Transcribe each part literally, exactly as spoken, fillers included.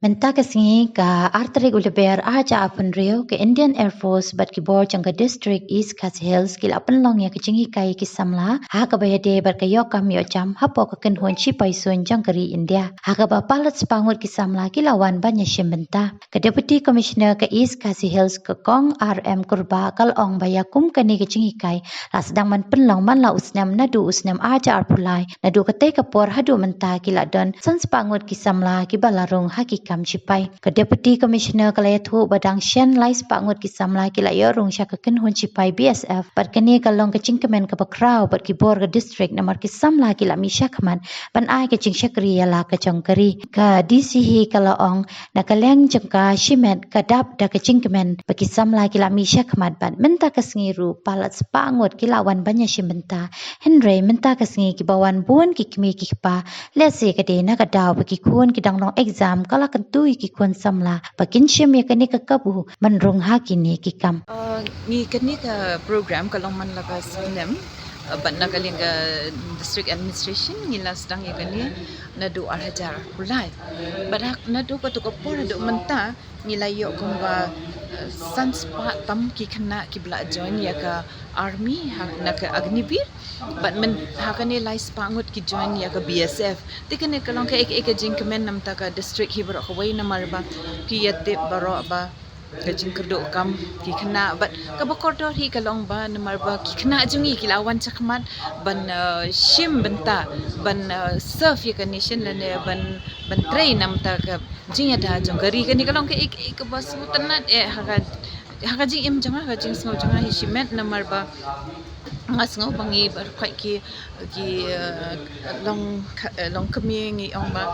Mynta ka sngi ka ar tarik u Lber ar hajar arphew hynriew, ka Indian Air Force bad ki bor jong ka District East Khasi Hills ki la pynlong ïa ka jinghikai ki samla ha kaba ïadei bad ka ïoh kam ïoh jam hapoh ka kynhun shipai suiñ jong ka ri India. Ha kaba palat spah ngut ki samla ki la wan ban ïashim bynta. Ka Deputy Commissioner ka East Khasi Hills ka Kong R M Kurbah ka la ong ba ïa kum kane ka jinghikai la sdang ban pynlong man la u snem naduh u snem ar hajar arphew lai. Naduh katei ka por haduh mynta ki la don san spah ngut ki samla kiba la rung ha ki kam shipai. Ka Deputy Commissioner ka la ïathuh ba dang shen lai spah ngut ki samla ki la ïoh rung sha ka kynhun shipai B S F. Bad kane ka long ka jingkmen kaba khraw bad ki bor ka district namar ki samla ki la mih shakhmat ban ai ka jingshakri ïa la ka jong ka ri. Ka D C hi ka la ong na ka liang jong ka shimet ka dap da ka jingkmen ba ki samla ki la mih shakhmat bad mynta ka sngi ruh palat spah ngut ki la wan ban ïashim bynta. Hynrei mynta ka sngi kiba wan bun ki kmie ki kpa, lehse ka dei na ka daw ba ki khun ki dang long exam ka la kyntu ïa ki khun samla ba kin shim ïa kane ka kabu ban rung ha kine ki kam. Uh, ngi kane ka program ka long man la ka snem, uh, bad na ka liang ka district administration ngi la sdang ïa kane naduh ar hajar arphew lai. Bad ha naduh kato ka por haduh mynta ngi la ïoh kumba, uh, san spah tam ki khynnah kiba la join ïa ka army ha, na ka Agniveer. Bad mynta kane lai spah ngut ki join ïa ka B S F. Te kane ka long kaei kaei ka jingkmen namar ka district hi baroh kawei namar ba phi ïatip baroh ba ka jingkyrduh kam ki khynnah bad kaba kordor hi ka long ba namar ba ki khynnah jong ngi ki la wan shakhmat ban, uh, shim bynta ban, uh, serve ïa ka nation lane ban, ban trei namar ka jingïada jong ka ri. Kane ka long kaei kaei kaba sngewtynnat eh ha ka, ha ka jingim jong nga, ha ka jingsngew jong nga hi shimet namar ba nga sngew ba ngi baroh khoit ki, ki, uh, long kha-, uh, long kmie ngi ong ba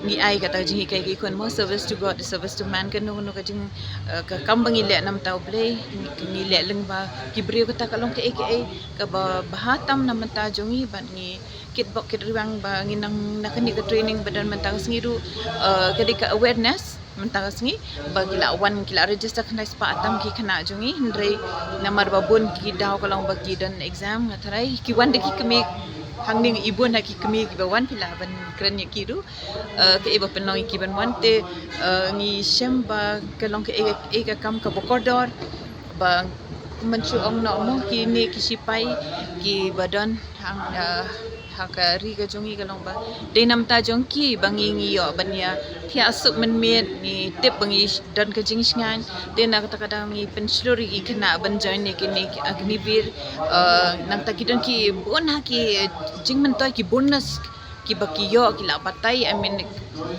ngi ai kata ka jinghikai ki khun mo, service to God, service to man, kano kano ka jing, uh, ka kam ba ngi leh namar U Blei ngi, ngi leh lyngba ki briew. Kata ka long kaei kaei kaba bha tam namar jong ngi bad ngi kitbok kitrwiang ba ngi nang na kane ka training ba don mynta ka sngi ruh, uh, ka dei ka awareness mynta ka sngi ba ki la wan ki la register khyndai spah tam ki khynnah jong ngi, hynrei namar ba bun ki daw ka long ba ki don exam, nga tharai ki wan da ki kmie. Hangne i bun ha ki kmie kiba wan, phi lah ban kren ïa ki ruh, uh, kaei ba pynlong ïa ki ban wan. Te, uh, ngi shem ba ka long kaei kaei ka kam kaba kordor ba kumba shu ong noh mo, kine ki shipai kiba don hang, uh, ha ka ri ka jong ngi ka long ba dei namar jong ki ba ngi, ngi ïoh ban ïa thiah suk mynmiet. Ngi tip ba ngi don ka jingshngaiñ, te na kata ka daw ngi pynshlur ïa ki khynnah ban join ïa kine ki Agniveer. Uh, nangta ki don ki bun ha ki jingmyntoi, ki bonus kiba ki ïoh, ki la batai, I mean,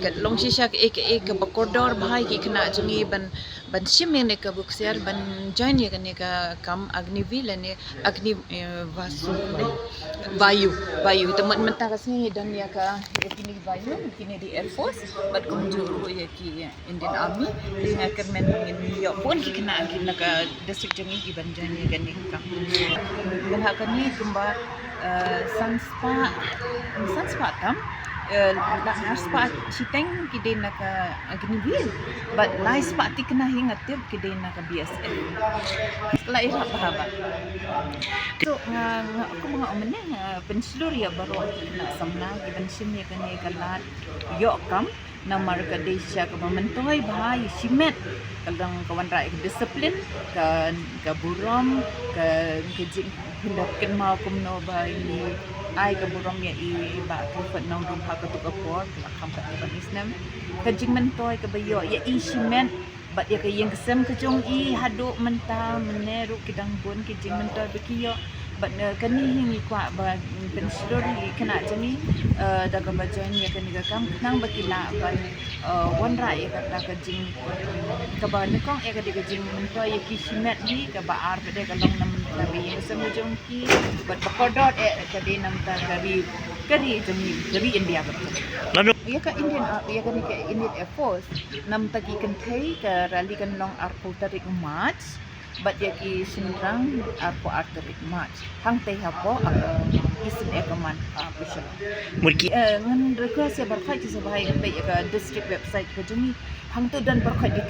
ka long shisha kaei kaei kaba kordor bha ïa ki khynnah jong ngi ban, ban shim ïa kane ka buksiar ban join ïa kane ka kam Agniveer lane Agni, eh, Vasu, eh, Vayu, Vayu. Te myn-, mynta ka sngi ngi don ïa ka, ïa kine Vayu, kine dei Air Force bad kumjuh ruh ïa ki Indian Army. Te nga kyrmen ba ngin ïoh bun ki khynnah ki na ka district jong ngi ki ban join ïa kane ka kam. Bad ha kane kumba, eh, san spah, san spah tam, eh, la ar spah shiteng ki dei na ka Agniveer bad lai spah thikna hi nga tip ki dei na ka B S F. Ka la ïarap bha bha. So nga, nga, kumba nga ong mynne, nga pynshlur ïa baroh ki khynnah samla ki ban shim ïa kane ka lad ïoh kam. Namar ka dei shisha kaba myntoi bha ïa shimet, ka long ka wanrah ïa ka discipline, ka, ka burom, ka, ka jingkynmaw kumno ba ngi ai ka burom ïa i Bah Clifford Nongrum ha kato ka por, ka la kham katto katne snem. Ka jingmyntoi kaba ïoh ïa i shimet bad ïa ka ïing ka sem ka jong i haduh mynta, mynne ruh ki dang bun ki jingmyntoi ba ki ïoh. Bad, eh, kane hi ngi kwah ban pynshlur ïa ki khynnah jong ngi, eh, da kaba join ïa kane ka kam khnang ba ki lah ban, eh, wanrah ïa kata ka jing, kaba nyngkong ïa ka dei ka jingmyntoi ïa ki shimet hi, kaba ar pat de ka long namar ka ïing ka sem ka jong ki, bad ba kordor eh ka dei namar ka ri, ka ri jong ngi, ka ri India bad ka. Ïa ka Indian, ah, ïa kane ka Indian Air Force, namar ki kynthei ka rally kan long arphew tarik March. Bad ïa ki shynrang arphew ar tarik March. Hangtei hapoh, ah, Eastern Air Command, ah, Phuket. Mut ki, eh, ngan request ïa baroh khoit ki sa bha ïa ka district website ka jong ngi. Hangto don baroh khoit detail.